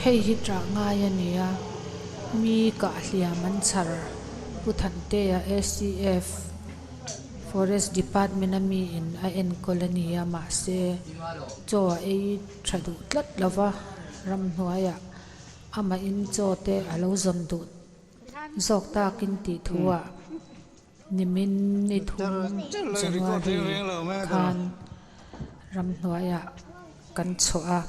Hei hi ṭah ngai a ni a, mi kah hliam an chhar Pu Thantea ACF Forest Department a mi in a enkawl a ni a, mahse chaw a ei tha duh tlat lo va, ramhnuaiah amahin chaw te a lo zawn duh zawk takin tih thuah Nimin ni thum January khan ramhnuaiah kan chhuah a.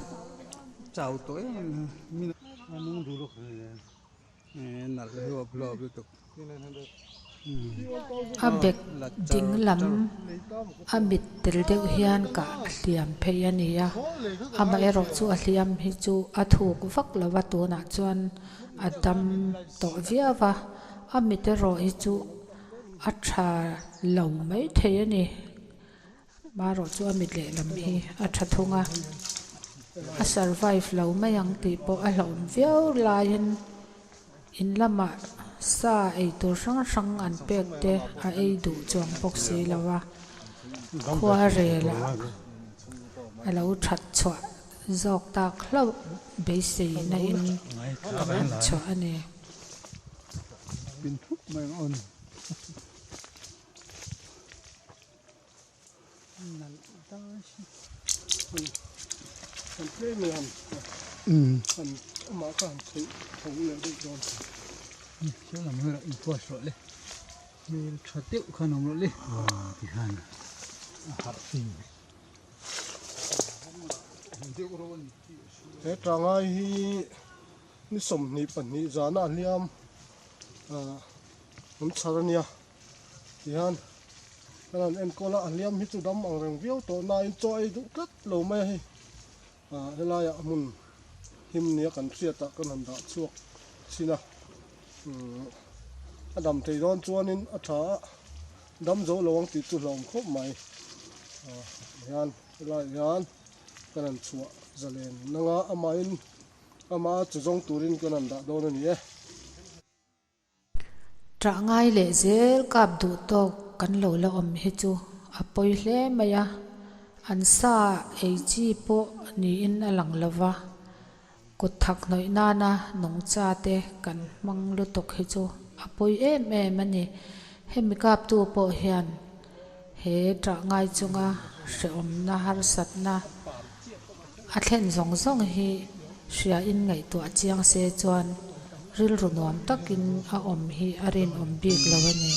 A bek ding lam a mit tel deuh hian kah a hliam phei a ni a, amaherawh chu a hliam hi chu a thuk vak lo va tunah chuan a dam tawh viau a. A mit erawh hi chu a tha lo mai thei a ni. Marawh chu a mit lehlam hi a tha thung a, a survive lo mai ang tih pawh a hlauhawm viau laiin in lamah sa ei tur hrang hrang an pek te a ei duh chuang bawk si lo a, khua relah a lo that chhuah zawk tak hlauh beisei na in kan han chhuah a ni. Pin thup mai ang awn. He tangai hi ni 22 zana a hliam an chhar a nia tihian kan han enkawl a a hliam hi chu dam ang reng viau tawh nain chaw ei duh tlat lo mai a hei ah helaiah hmun him nia kan hriat ah kan han dah chhuak chin a umm a dam thei dawn chuanin a tha a dam zo lo ang tih chu hlauhawm khawp mai ah tihian helaiah hian kan han chhuah zalen nanga amahin Ama chu zawng turin kan han dah dawn a ni e. Ṭah ngai leh zel kap duh tawk kan lo la awm hi chu a pawi hle mai a, an sa ei chi pawh niin a lang lo va, kut thak hnawih nana nungcha te kan hmang lutuk hi chu a pawi em em a ni. Hemi kaptu pawh hian he ṭah ngai chunga hrehawmna harsatna A thlen zawng zawng hi hria in ngaihtuah chiang se chuan rilru nuam takin a awm hi a rinawm bik lo a ni.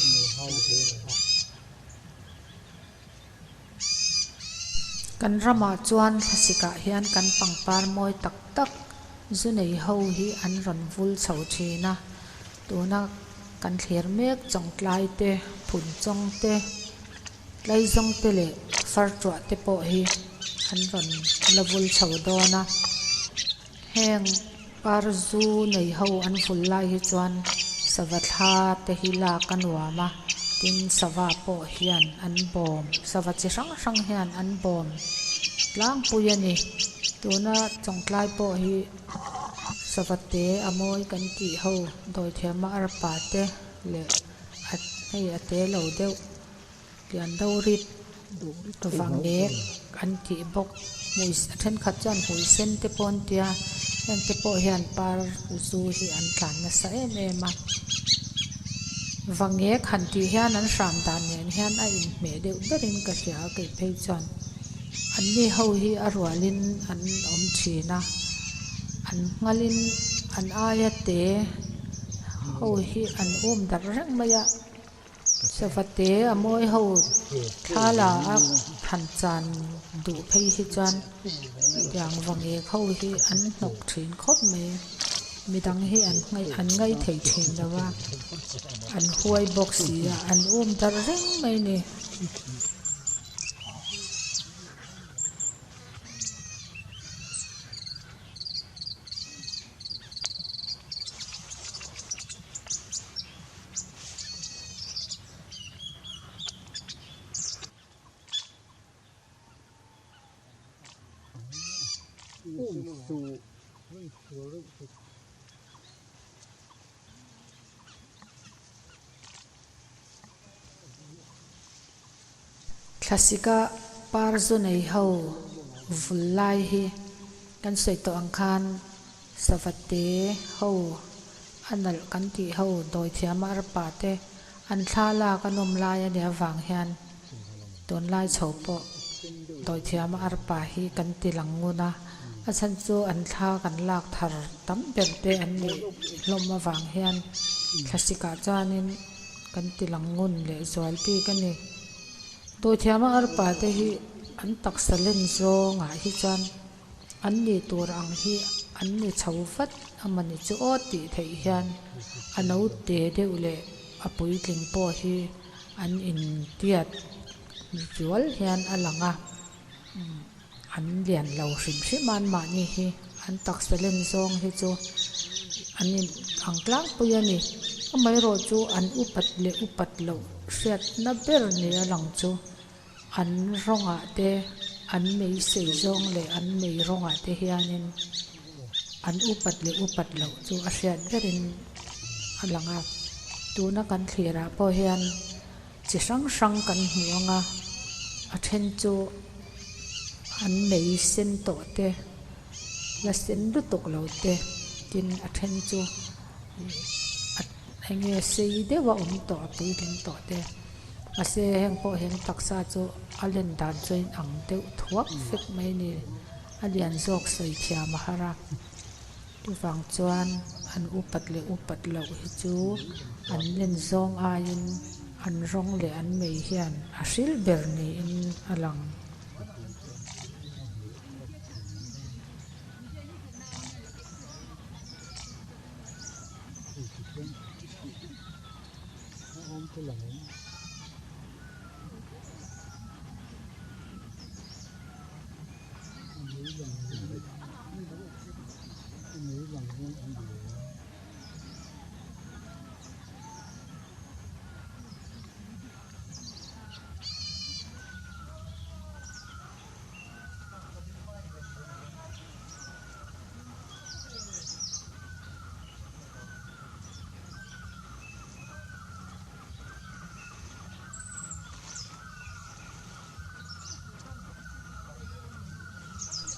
Kan ramah chuan thlasikah hian kan pangpar mawi tak tak zu nei ho hi an rawn vul chho thin a, tuna kan thlir mek chawngtlai te, phunchawng te, Tlaizawng te leh fartuah te pawh hi an rawn la vul chho dawn a, heng par zu nei ho an vul lai hi chuan sava thla te hi lak a nuam a, tin sava pawh hian an bawm, sava chi hrang hrang hian an bawm tlangpui a ni. Tuna chawngtlai pawh hi sava te a mawi kan tih ho dawithiama arpa te leh a hei a te lo deuh. Lian do rit vang mek an tih bawk. Hmui a thenkhat chuan hmui sen te pawh an tia heng te pawh hian par zu hi an tlan nasa em em a. Vangek han tih hian an hram dan nen hian a inhmeh deuh berin ka hria a kei phei chuan anni ho hi a rualin an awm thin a an nghalin an aia te ho hi an um darh reng mai a. Savate a mawi ho thla la a han chan duh phei hi chuan tiang vangek ho hi an hnawk thin khawp mai. Midang hi an an ngaih thei thin lo a, an huai bawk si a, an um darh reng mai a ni. Thlasika par zu nei ho vul lai hi kan sawi tawh ang khan. Sava te ho a nalh kan tih ho dawithiam a arpa te an thla lak a nawm lai a nih avang hian tunlai chho pawh dawithiam a arpa hi kan ti lang ngun a a chhan chu an thla kan lak thar tam ber te an nih hlawm avang hian thlasik ah chuanin kan ti lang ngun leh zual bik a ni. Dawithiam a arpa te hi an taksa len zawng ah hi chuan an nih tur ang hi an ni chho vat a mawni chu aw tih theih hian a naute deuh leh a puitling pawh hi an intiat zual hian a lang a an lian lo hrim hrim a anmahni hi an taksa len zawng hi chu an in ang tlangpui a ni amaherawh chu an upat leh upat loh hriatna ber ni a lang chu. An rawngah te an mei sei zawng leh an mei rawngah te hianin an upat leh upat loh chu a hriat berin a lang a. Tuna kan thlirah pawh hian chi hrang hrang kan hmu ang a, a then chu an mei sen tawh te, la sen lutuk lo te tin a then chu eng nge sei deuh a awm tawh a puitling tawh te. Mahse heng pawh hian taksa chu a len dan chu a inang deuh thuak vek mai a ni. A lian zawk sawi thiam a har a, chuvang chuan an upat leh upat loh hi chu an len zawng aiin an rawng leh an mei hian a hrilh ber niin a lang.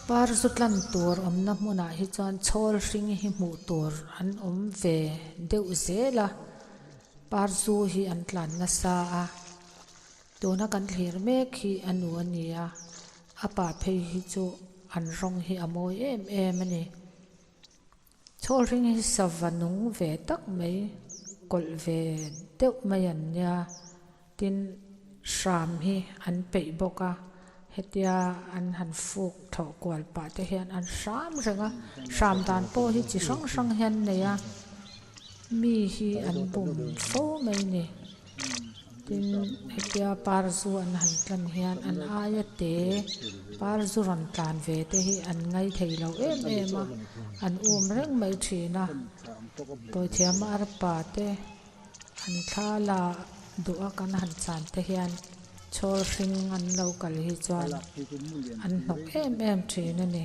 Par zu tlan tur awmna hmunah hi chuan chhawl hring hi hmuh tur an awm ve deuh zel a par zu hi an tlan nasa a tuna kan thlir mek hi a nu a ni a a pa phei hi chu an rawng hi a mawi em em a ni. Chhawl hring hi sava nung ve tak mai kawlh ve deuh mai an nia tin hram hi an peih bawk a hetia an han fuk thlawh kual pah te hian an hram reng a hram dan pawh hi chi hrang hrang hian an nei a mi hi an bum fo mai a ni. Tin, hetia par zu an han tlan hian an aia te par zu rawn tlan ve te hi an ngai thei lo em em a, an um reng mai thin a. Tawithiam arpa te an thla la duh a kan han chan te hian chhawl hring an lo kal hi chuan an hnawk em em thin a ni.